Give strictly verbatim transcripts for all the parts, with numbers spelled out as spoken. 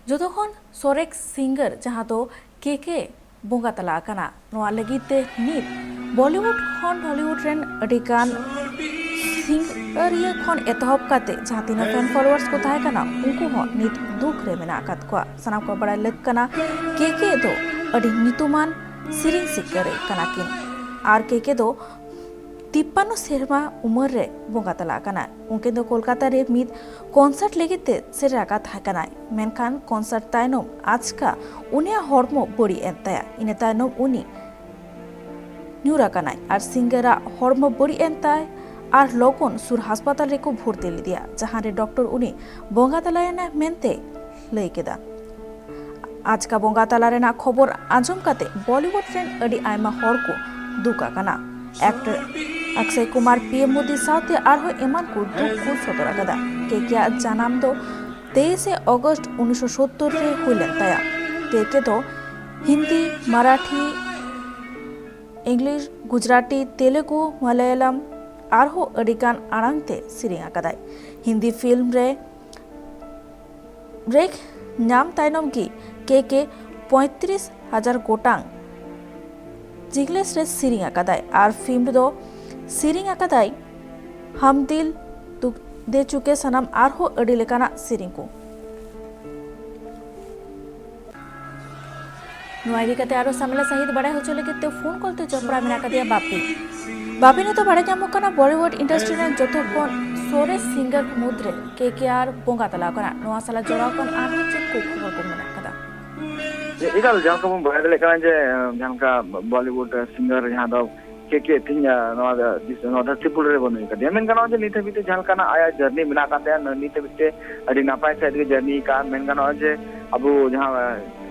ᱡᱚᱛᱚ ᱠᱷᱚᱱ ᱥᱚᱨᱮᱥ ᱥᱤᱝᱜᱟᱨ ᱡᱟᱦᱟᱸ ᱫᱚ ᱠᱮ ᱠᱮ ᱵᱚᱸᱜᱟ ᱛᱟᱞᱟ ᱟᱠᱟᱱᱟ᱾ ᱱᱚᱣᱟ ᱞᱟᱹᱜᱤᱫ ᱛᱮ ᱱᱤᱛ ᱵᱚᱞᱤᱣᱩᱰ ᱠᱷᱚᱱ ᱰᱚᱞᱤᱣᱩᱰ ᱨᱮᱱ ᱟᱹᱰᱤ ᱜᱟᱱ ᱥᱤᱝᱜᱟᱹᱨᱤᱭᱟᱹ ᱠᱷᱚᱱ ᱮᱛᱚᱦᱚᱵ ᱠᱟᱛᱮ ᱡᱟᱦᱟᱸ ᱛᱤᱱᱟᱹᱜ ᱯᱷᱮᱱ ᱯᱷᱚᱞᱳᱣᱟᱨᱥ ᱠᱚ ᱛᱟᱦᱮᱸ ᱠᱟᱱᱟ, ᱩᱱᱠᱩ ᱦᱚᱸ ᱱᱤᱛ ᱫᱩᱠ ᱨᱮ ᱢᱮᱱᱟᱜ ᱟᱠᱟᱫ ᱠᱚᱣᱟ᱾ ᱥᱟᱱᱟᱢ ᱠᱚ ᱵᱟᱲᱟᱭ ᱞᱟᱹᱠ ᱠᱟᱱᱟ, ᱠᱮ ᱠᱮ ᱫᱚ ᱟᱹᱰᱤ ᱧᱩᱛᱩᱢᱟᱱ ᱥᱮᱨᱮᱧ ᱥᱤᱠᱟᱹᱨᱤ ᱠᱟᱱᱟ ᱠᱤᱱ᱾ ᱟᱨ ᱠᱮ ᱠᱮ ᱫᱚ ᱛᱤᱯᱯᱟᱱᱱᱚ ᱥᱮᱨᱢᱟ ᱩᱢᱮᱨ ᱨᱮ ᱵᱚᱸᱜᱟ ᱛᱟᱞᱟ ᱟᱠᱟᱱᱟᱭ᱾ ᱩᱱᱠᱤᱱ ᱫᱚ ᱠᱳᱞᱠᱟᱛᱟ ᱨᱮ ᱢᱤᱫ ᱠᱚᱱᱥᱟᱨᱴ ᱞᱟᱹᱜᱤᱫ ᱛᱮ ᱥᱮᱴᱮᱨ ᱟᱠᱟᱫ ᱛᱟᱦᱮᱸ ᱠᱟᱱᱟᱭ, ᱢᱮᱱᱠᱷᱟᱱ ᱠᱚᱱᱥᱟᱨᱴ ᱛᱟᱭᱱᱚᱢ ᱟᱪᱠᱟ ᱩᱱᱤᱭᱟᱜ ᱦᱚᱲᱢᱚ ᱵᱟᱹᱲᱤᱡ ᱮᱱ ᱛᱟᱭᱟ᱾ ᱤᱱᱟᱹ ᱛᱟᱭᱱᱚᱢ ᱩᱱᱤ ᱧᱩᱨ ᱟᱠᱟᱱᱟᱭ ᱟᱨ ᱥᱤᱝᱜᱟᱨᱟᱜ ᱦᱚᱲᱢᱚ ᱵᱟᱹᱲᱤᱡ ᱮᱱ ᱛᱟᱭ ᱟᱨ ᱞᱚᱜᱚᱱ ᱥᱩᱨ ᱦᱟᱥᱯᱟᱛᱟᱞ ᱨᱮᱠᱚ ᱵᱷᱚᱨᱛᱤ ᱞᱮᱫᱮᱭᱟ, ᱡᱟᱦᱟᱸ ᱨᱮ ᱰᱚᱠᱴᱚᱨ ᱩᱱᱤ ᱵᱚᱸᱜᱟ ᱛᱟᱞᱟᱭᱮᱱᱟ ᱢᱮᱱᱛᱮ ᱞᱟᱹᱭ ᱠᱮᱫᱟ᱾ ᱟᱪᱠᱟ ᱵᱚᱸᱜᱟ ᱛᱟᱞᱟ ᱨᱮᱱᱟᱜ ᱠᱷᱚᱵᱚᱨ ᱟᱸᱡᱚᱢ ᱠᱟᱛᱮ ᱵᱚᱞᱤᱣᱩᱰ ᱨᱮᱱ ᱟᱹᱰᱤ ᱟᱭᱢᱟ ᱦᱚᱲ ᱠᱚ ᱫᱩᱠ ᱟᱠᱟᱱᱟ᱾ Actor Akshay Kumar, P M Modi ᱥᱟᱶᱛᱮ ᱟᱨᱦᱚᱸ ᱮᱢᱟᱱ ᱠᱚ ᱫᱩᱠ ᱠᱚ ᱥᱚᱫᱚᱨ ᱟᱠᱟᱫᱟ᱾ ᱠᱮ ᱠᱮ ᱟᱜ ᱡᱟᱱᱟᱢ ᱫᱚ ᱛᱮᱭᱤᱥᱮ ᱚᱜᱚᱥᱴ ᱩᱱᱤᱥᱥᱚ ᱥᱚᱛᱛᱚᱨ ᱨᱮ ᱦᱩᱭ ᱞᱮᱱ ᱛᱟᱭᱟ᱾ ᱠᱮ ᱠᱮ ᱫᱚ ᱦᱤᱱᱫᱤ, ᱢᱟᱨᱟᱴᱷᱤ, ᱤᱝᱞᱤᱥ, ᱜᱩᱡᱽᱨᱟᱴᱤ, ᱛᱮᱞᱮᱜᱩ, ᱢᱟᱞᱟᱭᱟᱞᱟᱢ ᱟᱨᱦᱚᱸ ᱟᱹᱰᱤ ᱜᱟᱱ ᱟᱲᱟᱝ ᱛᱮ ᱥᱮᱨᱮᱧ ᱟᱠᱟᱫᱟᱭ᱾ ᱦᱤᱱᱫᱤ ᱯᱷᱤᱞᱢ ᱨᱮ ᱵᱨᱮᱠ ᱧᱟᱢ ᱛᱟᱭᱱᱚᱢ ᱜᱮ ᱠᱮ ᱠᱮ ᱯᱚᱸᱭᱛᱨᱤᱥ ᱦᱟᱡᱟᱨ ᱜᱚᱴᱟᱝ ᱡᱤᱝᱞᱤᱥ ᱨᱮ ᱥᱮᱨᱮᱧ ᱟᱠᱟᱫᱟᱭ ᱟᱨ ᱯᱷᱤᱞᱢ ᱨᱮᱫᱚ ᱥᱮᱨᱮᱧ ᱟᱠᱟᱫᱟᱭ ᱦᱟᱢ ᱫᱤᱞ ᱫᱩᱠ ᱫᱮ ᱪᱩᱠᱮ ᱥᱟᱱᱟᱢ ᱟᱨᱦᱚᱸ ᱟᱹᱰᱤ ᱞᱮᱠᱟᱱᱟᱜ ᱥᱮᱨᱮᱧ ᱠᱚ᱾ ᱱᱚᱣᱟ ᱤᱫᱤ ᱠᱟᱛᱮ ᱟᱨᱚ ᱥᱟᱢᱮᱞᱟ ᱥᱟᱹᱦᱤᱡ ᱵᱟᱲᱟᱭ ᱦᱚᱪᱚ ᱞᱟᱹᱜᱤᱫ ᱛᱮ ᱯᱷᱳᱱ ᱠᱚᱞ ᱛᱮ ᱡᱚᱯᱲᱟᱣ ᱢᱮᱱᱟᱜ ᱟᱠᱟᱫᱮᱭᱟ ᱵᱟᱯᱤ᱾ ᱵᱟᱯᱤ, ᱱᱤᱛᱚᱜ ᱵᱟᱲᱟᱭ ᱧᱟᱢᱚᱜ ᱠᱟᱱᱟ ᱵᱚᱞᱤᱣᱩᱰ ᱤᱱᱰᱟᱥᱴᱨᱤ ᱨᱮᱱ ᱡᱚᱛᱚ ᱠᱷᱚᱱ ᱥᱚᱨᱮᱥ ᱥᱤᱝᱜᱟᱨ ᱢᱩᱫᱽᱨᱮ ᱠᱮ ᱠᱮ ᱟᱨ ᱵᱚᱸᱜᱟ ᱛᱟᱞᱟ ᱟᱠᱟᱱᱟ᱾ ᱱᱚᱣᱟ ᱥᱟᱞᱟᱜ ᱡᱚᱲᱟᱣ ᱠᱟᱱ ᱟᱨᱦᱚᱸ ᱪᱮᱫ ᱠᱚ ᱠᱷᱚᱵᱚᱨ ᱠᱚ ᱢᱮᱱᱟᱜ ᱟᱠᱟᱫᱟ? ᱮᱠᱟᱞ, ᱡᱟᱦᱟᱸ ᱞᱮᱠᱟ ᱵᱚᱱ ᱵᱟᱲᱟᱭ ᱫᱟᱲᱮᱭᱟᱜ ᱠᱟᱱᱟ ᱡᱮ, ᱡᱟᱦᱟᱸ ᱞᱮᱠᱟ ᱵᱚᱞᱤᱣᱩᱰ ᱥᱤᱝᱜᱟᱨ ᱡᱟᱦᱟᱸ ᱫᱚ ᱠᱮ ᱠᱮ ᱛᱮᱦᱮᱧ, ᱟᱸ, ᱱᱚᱣᱟ ᱫᱚ ᱫᱤᱥ-, ᱱᱚᱣᱟ ᱫᱷᱟᱹᱨᱛᱤ ᱯᱩᱨᱤ ᱨᱮ ᱵᱟᱹᱱᱩᱭ ᱟᱠᱟᱫᱮᱭᱟ᱾ ᱢᱮᱱ ᱜᱟᱱᱚᱜᱼᱟ ᱡᱮ ᱱᱤᱛ ᱦᱟᱹᱵᱤᱡ ᱛᱮ ᱡᱟᱦᱟᱸ ᱞᱮᱠᱟᱱᱟᱜ ᱟᱭᱟᱜ ᱡᱟᱹᱨᱱᱤ ᱢᱮᱱᱟᱜ ᱟᱠᱟᱫ ᱛᱟᱭᱟ, ᱱᱤᱛ ᱦᱟᱹᱵᱤᱡ ᱛᱮ ᱟᱹᱰᱤ ᱱᱟᱯᱟᱭ ᱥᱟᱺᱦᱤᱡ ᱜᱮ ᱡᱟᱹᱨᱱᱤ ᱟᱠᱟᱫᱼᱟ᱾ ᱢᱮᱱ ᱜᱟᱱᱚᱜᱼᱟ ᱡᱮ ᱟᱵᱚ ᱡᱟᱦᱟᱸ, ᱟᱸ,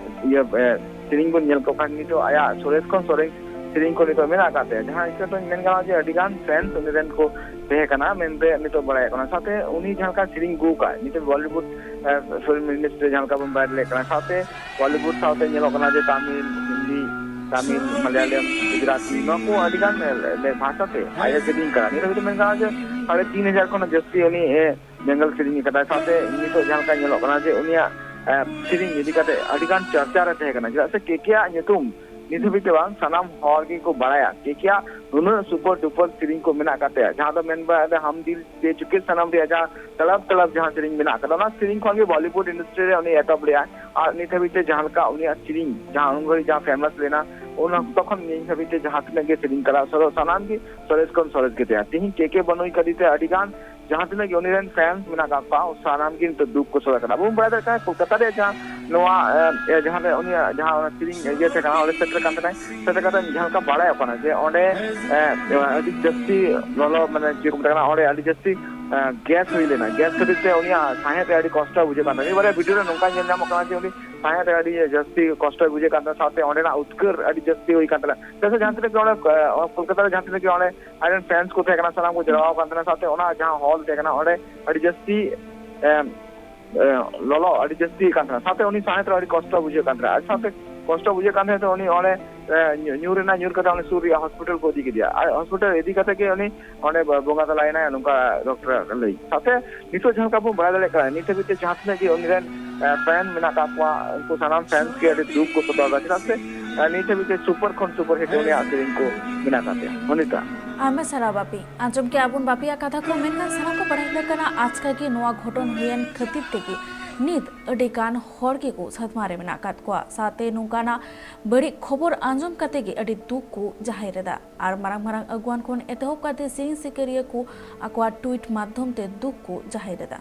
ᱤᱭᱟᱹ, ᱮ, ᱥᱮᱨᱮᱧ ᱵᱚᱱ ᱧᱮᱞ ᱠᱚ ᱠᱷᱟᱱ ᱱᱤᱛᱚᱜ ᱟᱭᱟᱜ ᱥᱚᱨᱮᱥ ᱠᱷᱚᱱ ᱥᱚᱨᱮᱥ ᱥᱮᱨᱮᱧ ᱠᱚ ᱱᱤᱛᱚᱜ ᱢᱮᱱᱟᱜ ᱟᱠᱟᱫ ᱛᱟᱭᱟ᱾ ᱡᱟᱦᱟᱸ ᱦᱤᱥᱟᱹᱵ ᱛᱮ ᱢᱮᱱ ᱜᱟᱱᱚᱜᱼᱟ ᱡᱮ ᱟᱹᱰᱤ ᱜᱟᱱ ᱯᱷᱮᱱᱥ ᱩᱱᱤ ᱨᱮᱱ ᱠᱚ ᱛᱟᱦᱮᱸ ᱠᱟᱱᱟ, ᱢᱮᱱᱛᱮ ᱱᱤᱛᱚᱜ ᱵᱟᱲᱟᱭᱚᱜ ᱠᱟᱱᱟ᱾ ᱥᱟᱶᱛᱮ ᱩᱱᱤ ᱡᱟᱦᱟᱸ ᱞᱮᱠᱟ ᱥᱮᱨᱮᱧ ᱟᱹᱜᱩ ᱟᱠᱟᱫ, ᱱᱤᱛᱚᱜ ᱵᱚᱞᱤᱣᱩᱰ, ᱮ, ᱯᱷᱤᱞᱢ ᱤᱱᱰᱟᱥᱴᱨᱤ ᱨᱮ ᱡᱟᱦᱟᱸ ᱞᱮᱠᱟ ᱵᱚᱱ ᱵᱟᱲᱟᱭ ᱫᱟᱲᱮᱭᱟᱜ ᱠᱟᱱᱟ, ᱥᱟᱶᱛᱮ ᱵᱚᱞᱤᱣᱩᱰ ᱥᱟᱶᱛᱮ ᱧᱮᱞᱚᱜ ᱠᱟᱱᱟ ᱡᱮ ᱛᱟᱢᱤᱞ, ᱦᱤᱱᱫᱤ, ᱛᱟᱢᱤᱞ, ᱢᱟᱞᱟᱭᱟᱞᱟᱢ, ᱜᱩᱡᱽᱨᱟᱴᱤ, ᱱᱚᱣᱟ ᱠᱚ ᱟᱹᱰᱤ ᱜᱟᱱ, ᱮ, ᱮ, ᱵᱷᱟᱥᱟ ᱛᱮ ᱟᱡ ᱮ ᱥᱮᱨᱮᱧ ᱠᱟᱱᱟ᱾ ᱱᱤᱭᱟᱹ ᱫᱷᱟᱹᱵᱤᱡ ᱛᱮ ᱢᱮᱱ ᱜᱟᱱᱚᱜᱼᱟ ᱡᱮ ᱥᱟᱲᱮ ᱛᱤᱱ ᱦᱟᱡᱟᱨ ᱠᱷᱚᱱ ᱡᱟᱹᱥᱛᱤ ᱩᱱᱤ, ᱮ, ᱵᱮᱝᱜᱚᱞ ᱥᱮᱨᱮᱧ ᱟᱠᱟᱫᱟᱭ᱾ ᱥᱟᱶᱛᱮ ᱱᱤᱛᱚᱜ ᱡᱟᱦᱟᱸ ᱞᱮᱠᱟ ᱧᱮᱞᱚᱜ ᱠᱟᱱᱟ ᱡᱮ ᱩᱱᱤᱭᱟᱜ ᱮ, ᱥᱮᱨᱮᱧ ᱤᱫᱤ ᱠᱟᱛᱮ ᱟᱹᱰᱤ ᱜᱟᱱ ᱪᱟᱨᱪᱟ ᱨᱮ ᱛᱟᱦᱮᱸ ᱠᱟᱱᱟ, ᱪᱮᱫᱟᱜ ᱥᱮ ᱠᱮᱠᱮ ᱟᱜ ᱧᱩᱛᱩᱢ ᱱᱤᱛ ᱦᱟᱹᱵᱤᱡ ᱛᱮ ᱵᱟᱝ ᱥᱟᱱᱟᱢ ᱦᱚᱲ ᱜᱮᱠᱚ ᱵᱟᱲᱟᱭᱟ᱾ ᱠᱮᱠᱮ ᱟᱜ ᱱᱩᱱᱟᱹᱜ ᱥᱩᱯᱟᱨ ᱰᱩᱯᱟᱨ ᱥᱮᱨᱮᱧ ᱠᱚ ᱢᱮᱱᱟᱜ ᱟᱠᱟᱫ ᱛᱟᱭᱟ, ᱡᱟᱦᱟᱸ ᱫᱚ ᱢᱮᱱ ᱵᱟᱲᱟᱭᱟ ᱦᱟᱢ ᱫᱤᱞ ᱫᱮ ᱪᱩᱠᱮ ᱥᱟᱱᱟᱢ ᱨᱮᱭᱟᱜ ᱡᱟᱦᱟᱸ ᱛᱟᱲᱟᱯ ᱛᱟᱲᱟᱯ ᱡᱟᱦᱟᱸ ᱥᱮᱨᱮᱧ ᱢᱮᱱᱟᱜ ᱟᱠᱟᱫᱟ, ᱚᱱᱟ ᱥᱮᱨᱮᱧ ᱠᱷᱚᱱ ᱜᱮ ᱵᱚᱞᱤᱣᱩᱰ ᱤᱱᱰᱟᱥᱴᱨᱤ ᱨᱮ ᱩᱱᱤ ᱮᱛᱚᱦᱚᱵ ᱞᱮᱫᱟᱭ᱾ ᱟᱨ ᱱᱤᱛ ᱦᱟᱹᱵᱤᱡ ᱛᱮ ᱡᱟᱦᱟᱸ ᱞᱮᱠᱟ ᱩᱱᱤᱭᱟᱜ ᱥᱮᱨᱮᱧ ᱡᱟᱦᱟᱸ ᱩᱱ ᱜᱷᱟᱹᱲᱤᱡ ᱡᱟᱦᱟᱸ ᱯᱷᱮᱢᱟᱥ ᱞᱮᱱᱟ, ᱩᱱ ᱚᱠᱛᱚ ᱠᱷᱚᱱ ᱱᱤᱛ ᱦᱟᱹᱵᱤᱡ ᱛᱮ ᱡᱟᱦᱟᱸ ᱛᱤᱱᱟᱹᱜ ᱜᱮ ᱥᱮᱨᱮᱧ ᱠᱟᱫᱟ, ᱥᱟᱱᱟᱢ ᱜᱮ ᱥᱚᱨᱮᱥ ᱠᱷᱚᱱ ᱥᱚᱨᱮᱥ ᱜᱮ ᱛᱟᱭᱟ᱾ ᱛᱮᱦᱮᱧ ᱠᱮᱠᱮ ᱵᱟᱹᱱᱩᱭ ᱠᱟᱫᱮ ᱛᱮ ᱟᱹᱰᱤ ᱜᱟᱱ ᱡᱟᱦᱟᱸ ᱛᱤᱱᱟᱹᱜ ᱜᱮ ᱩᱱᱤ ᱨᱮᱱ ᱯᱷᱮᱱᱥ ᱢᱮᱱᱟᱜ ᱟᱠᱟᱫ ᱠᱚᱣᱟ, ᱥᱟᱱᱟᱢ ᱜᱮ ᱱᱤᱛᱚᱜ ᱫᱩᱠ ᱠᱚ ᱥᱟᱹᱲ ᱟᱠᱟᱱᱟ᱾ ᱟᱵᱚ ᱵᱚᱱ ᱵᱟᱲᱟᱭ ᱫᱟᱲᱮᱭᱟᱜ ᱠᱟᱱᱟ, ᱠᱳᱞᱠᱟᱛᱟ ᱨᱮᱭᱟᱜ ᱡᱟᱦᱟᱸ ᱱᱚᱣᱟ, ᱮ, ᱮ, ᱡᱟᱦᱟᱸ ᱨᱮ ᱩᱱᱤᱭᱟᱜ ᱡᱟᱦᱟᱸ ᱚᱱᱟ ᱥᱮᱨᱮᱧ ᱤᱭᱟᱹ ᱛᱟᱦᱮᱸ ᱠᱟᱱᱟ, ᱚᱸᱰᱮ ᱥᱮᱴᱮᱨ ᱠᱟᱱ ᱛᱟᱦᱮᱱᱟᱭ, ᱥᱮᱴᱮᱨ ᱠᱟᱛᱮ ᱡᱟᱦᱟᱸ ᱞᱮᱠᱟ ᱵᱟᱲᱟᱭᱚᱜ ᱠᱟᱱᱟ ᱡᱮ ᱚᱸᱰᱮ, ᱮ, ᱟᱹᱰᱤ ᱡᱟᱹᱥᱛᱤ ᱞᱚᱞᱚ, ᱢᱟᱱᱮ ᱪᱮᱫ ᱠᱚ ᱢᱮᱛᱟᱜ ᱠᱟᱱᱟ, ᱚᱸᱰᱮ ᱟᱹᱰᱤ ᱡᱟᱹᱥᱛᱤ, ᱮ, ᱜᱮᱥ ᱦᱩᱭ ᱞᱮᱱᱟ᱾ ᱜᱮᱥ ᱠᱷᱟᱹᱛᱤᱨ ᱛᱮ ᱩᱱᱤᱭᱟᱜ ᱥᱟᱦᱮᱫ ᱨᱮ ᱟᱹᱰᱤ ᱠᱚᱥᱴᱚ ᱵᱩᱡᱷᱟᱹᱜ ᱠᱟᱱ ᱛᱟᱦᱮᱸᱱᱟ᱾ ᱢᱤᱫ ᱵᱟᱨᱭᱟ ᱵᱷᱤᱰᱤᱭᱳ ᱨᱮ ᱱᱚᱝᱠᱟ ᱧᱮᱞ ᱧᱟᱢᱚᱜ ᱠᱟᱱᱟ ᱡᱮ ᱩᱱᱤ ᱥᱟᱦᱮᱫ ᱨᱮ ᱟᱹᱰᱤ ᱡᱟᱹᱥᱛᱤ ᱠᱚᱥᱴᱚᱭ ᱵᱩᱡᱷᱟᱹᱜ ᱠᱟᱱ ᱛᱟᱦᱮᱸᱱᱟ, ᱥᱟᱶᱛᱮ ᱚᱸᱰᱮᱱᱟᱜ ᱩᱫᱽᱜᱟᱹᱨ ᱟᱹᱰᱤ ᱡᱟᱹᱥᱛᱤ ᱦᱩᱭ ᱠᱟᱱ ᱛᱟᱦᱮᱸᱱᱟ᱾ ᱪᱮᱫᱟᱜ ᱥᱮ ᱡᱟᱦᱟᱸ ᱛᱤᱱᱟᱹᱜ ᱜᱮ ᱚᱸᱰᱮ, ᱮ, ᱠᱳᱞᱠᱟᱛᱟ ᱨᱮ ᱡᱟᱦᱟᱸ ᱛᱤᱱᱟᱹᱜ ᱜᱮ ᱚᱸᱰᱮ ᱟᱡᱨᱮᱱ ᱯᱷᱮᱱᱥ ᱠᱚ ᱛᱟᱦᱮᱸ ᱠᱟᱱᱟ, ᱥᱟᱱᱟᱢ ᱠᱚ ᱡᱟᱨᱣᱟ ᱟᱠᱟᱱ ᱛᱟᱦᱮᱸᱱᱟ, ᱥᱟᱶᱛᱮ ᱚᱱᱟ ᱡᱟᱦᱟᱸ ᱦᱚᱞ ᱛᱟᱦᱮᱸ ᱠᱟᱱᱟ, ᱚᱸᱰᱮ ᱟᱹᱰᱤ ᱡᱟᱹᱥᱛᱤ, ᱮ, ᱮ, ᱞᱚᱞᱚ ᱟᱹᱰᱤ ᱡᱟᱹᱥᱛᱤ ᱠᱟᱱ ᱛᱟᱦᱮᱸᱱᱟ, ᱥᱟᱶᱛᱮ ᱩᱱᱤ ᱥᱟᱦᱮᱫ ᱨᱮ ᱟᱹᱰᱤ ᱠᱚᱥᱴᱚ ᱵᱩᱡᱷᱟᱹᱜ ᱠᱟᱱ ᱛᱟᱦᱮᱸᱱᱟ᱾ ᱟᱨ ᱥᱟᱶᱛᱮ ᱠᱚᱥᱴᱚ ᱵᱩᱡᱷᱟᱹᱜ ᱠᱟᱱ ᱛᱟᱦᱮᱸᱫ ᱛᱮ ᱩᱱᱤ ᱚᱸᱰᱮ, ᱮ, ᱧᱩ-, ᱧᱩᱨ ᱮᱱᱟ, ᱧᱩᱨ ᱠᱟᱛᱮ ᱚᱸᱰᱮ ᱥᱩᱨ ᱨᱮᱭᱟᱜ ᱦᱚᱥᱯᱤᱴᱟᱞ ᱠᱚ ᱤᱫᱤ ᱠᱮᱫᱮᱭᱟ᱾ ᱟᱨ ᱦᱚᱥᱯᱤᱴᱟᱞ ᱤᱫᱤ ᱠᱟᱛᱮ ᱜᱮ ᱩᱱᱤ ᱚᱸᱰᱮ ᱵᱚ-, ᱵᱚᱸᱜᱟ ᱛᱟᱞᱟᱭᱮᱱᱟᱭ, ᱱᱚᱝᱠᱟ ᱰᱚᱠᱴᱚᱨᱟᱜ ᱞᱟᱹᱭ᱾ ᱥᱟᱶᱛᱮ ᱱᱤᱛᱚᱜ ᱡᱟᱦᱟᱸ ᱞᱮᱠᱟ ᱵᱚᱱ ᱵᱟᱲᱟᱭ ᱫᱟᱲᱮᱭᱟᱜ ᱠᱟᱱᱟ, ᱱᱤᱛ ᱦᱟᱹᱵᱤᱡ ᱛᱮ ᱡᱟᱦᱟᱸ ᱛᱤᱱᱟᱹᱜ ᱜᱮ ᱩᱱᱤ ᱨᱮᱱ, ᱮ, ᱯᱷᱮᱱ ᱢᱮᱱᱟᱜ ᱟᱠᱟᱫ ᱠᱚᱣᱟ, ᱩᱱᱠᱩ ᱥᱟᱱᱟᱢ ᱯᱷᱮᱱᱥ ᱜᱮ ᱟᱹᱰᱤ ᱫᱩᱠ ᱠᱚ ᱥᱚᱫᱚᱨ ᱮᱫᱟ᱾ ᱪᱮᱫᱟᱜ ᱥᱮ, ᱮ, ᱱᱤᱛ ᱦᱟᱹᱵᱤᱡ ᱛᱮ ᱥᱩᱯᱟᱨ ᱠᱷᱚᱱ ᱥᱩᱯᱟᱨ ᱦᱤᱴ ᱩᱱᱤᱭᱟᱜ ᱥᱮᱨᱮᱧ ᱠᱚ ᱢᱮᱱᱟᱜ ᱟᱠᱟᱫ ᱛᱟᱭᱟ᱾ ᱚᱱᱤᱛᱟ᱾ ᱟᱭᱢᱟ ᱥᱟᱨᱦᱟᱣ ᱵᱟᱯᱤ᱾ ᱟᱸᱡᱚᱢ ᱠᱮᱜᱼᱟ ᱵᱚᱱ ᱵᱟᱯᱤᱭᱟᱜ ᱠᱟᱛᱷᱟ ᱠᱚ, ᱢᱮᱱᱠᱷᱟᱱ ᱥᱟᱱᱟᱢ ᱠᱚ ᱵᱟᱲᱟᱭ ᱦᱚᱪᱚ ᱠᱟᱱᱟ, ᱟᱪᱠᱟ ᱜᱮ ᱱᱚᱣᱟ ᱜᱷᱚᱴᱚᱱ ᱦᱩᱭᱮᱱ ᱠᱷᱟᱹᱛᱤᱨ ᱛᱮᱜᱮ ᱱᱤᱛ ᱟᱹᱰᱤ ᱜᱟᱱ ᱦᱚᱲ ᱜᱮᱠᱚ ᱥᱟᱫᱢᱟ ᱨᱮ ᱢᱮᱱᱟᱜ ᱟᱠᱟᱫ ᱠᱚᱣᱟ᱾ ᱥᱟᱶᱛᱮ ᱱᱚᱝᱠᱟᱱᱟᱜ ᱵᱟᱹᱲᱤᱡ ᱠᱷᱚᱵᱚᱨ ᱟᱸᱡᱚᱢ ᱠᱟᱛᱮ ᱜᱮ ᱟᱹᱰᱤ ᱫᱩᱠ ᱠᱚ ᱡᱟᱦᱮᱨ ᱮᱫᱟ᱾ ᱟᱨ ᱢᱟᱨᱟᱝ ᱢᱟᱨᱟᱝ ᱟᱹᱜᱩᱣᱟᱱ ᱠᱷᱚᱱ ᱮᱛᱚᱦᱚᱵ ᱠᱟᱛᱮ ᱥᱮᱨᱮᱧ ᱥᱤᱠᱟᱹᱨᱤᱭᱟᱹ ᱠᱚ ᱟᱠᱚᱣᱟᱜ ᱴᱩᱭᱤᱴ ᱢᱟᱫᱽᱫᱷᱚᱢ ᱛᱮ ᱫᱩᱠ ᱠᱚ ᱡᱟᱦᱮᱨ ᱮᱫᱟ᱾